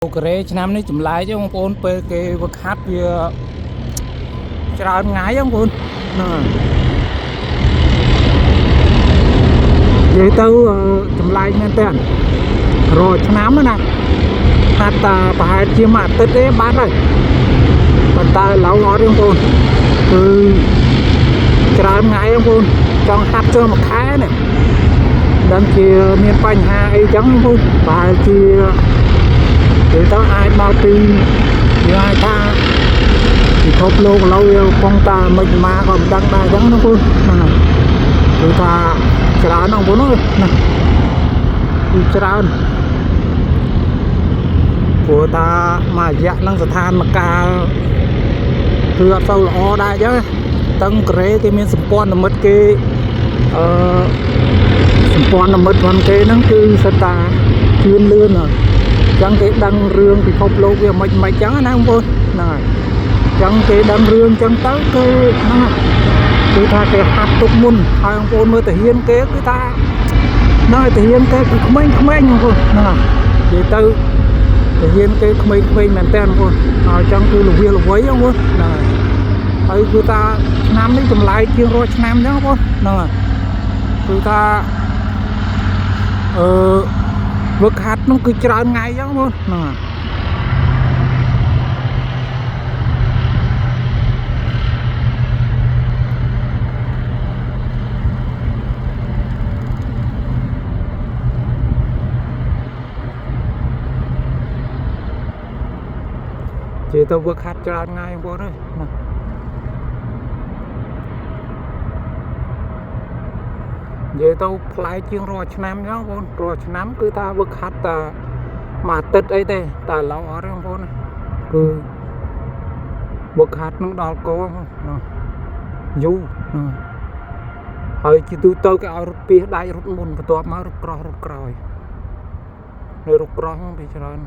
កូរ៉េឆ្នាំនេះចម្លែកបងប្អូនពេលគេវឹកហាត់វាច្រើនថ្ងៃបងប្អូនហ្នឹងនិយាយទៅចម្លែកមែនតើរាល់ឆ្នាំណាហាត់តាប្រហែលជាមួយអាទិត្យទេបាត់ហើយប៉ុន្តែឥឡូវអត់ទេបងប្អូនគឺច្រើនថ្ងៃបងប្អូនចង់ហាត់ចូលមួយខែនេះដឹងជាមានបញ្ហាអីចឹងបងប្អូនប្រហែលជាគេទៅអាចមកពីយើងអាចថាពិភពលោកឥឡូវវាកំពុងតែមិនមកក៏មិនដឹងដែរអញ្ចឹងណាបងប្អូនហ្នឹងគឺថាច្រើនណាស់បងប្អូនណាគឺច្រើនព្រោះថាមួយរយៈហ្នឹងស្ថានភាពគឺអត់សូវល្អដែរអញ្ចឹងតឹងកូរ៉េគេមានសម្ព័ន្ធមិត្តគេអឺសម្ព័ន្ធមិត្តរបស់គេហ្នឹងគឺសិតតាជឿនលឿនចឹងគេដឹងរឿងពិភពលោកវាមិនមិនចឹងណាបងប្អូនហ្នឹងហើយចឹងគេដឹងរឿងចឹងទៅគឺហ្នឹងគឺថាគេហាត់ទុកមុនហើយបងប្អូនមើលទាហានគេគឺថាហ្នឹងហើយទាហានគេគឺក្មេងៗបងប្អូនហ្នឹងហើយនិយាយទៅទាហានគេក្មេងៗមែនតើបងប្អូនហើយចឹងគឺលវាលវៃបងប្អូនហ្នឹងហើយហើយគឺថាឆ្នាំនេះចម្លែកជាងរាល់ឆ្នាំចឹងបងប្អូនហ្នឹងហើយគឺថាអឺវឹកហាត់នោះគឺច្រើនថ្ងៃចឹងបងហ្នឹងនិយាយទៅវឹកហាត់ច្រើនថ្ងៃបងប្អូនអើយណានិយាយទៅប្លែកជាងរាល់ឆ្នាំចឹងបងប្អូនរាល់ឆ្នាំគឺថាវឹកហាត់តាមួយអាទិត្យអីទេតែឥឡូវអត់ទេបងប្អូនគឺវឹកហាត់នឹងដល់កណាយូរណាហើយជាទូទៅគេឲ្យរត់ពីដៃរត់មុនបន្ទាប់មករត់ក្រោះរត់ក្រោយនៅរត់ក្រោះហ្នឹងពីច្រើន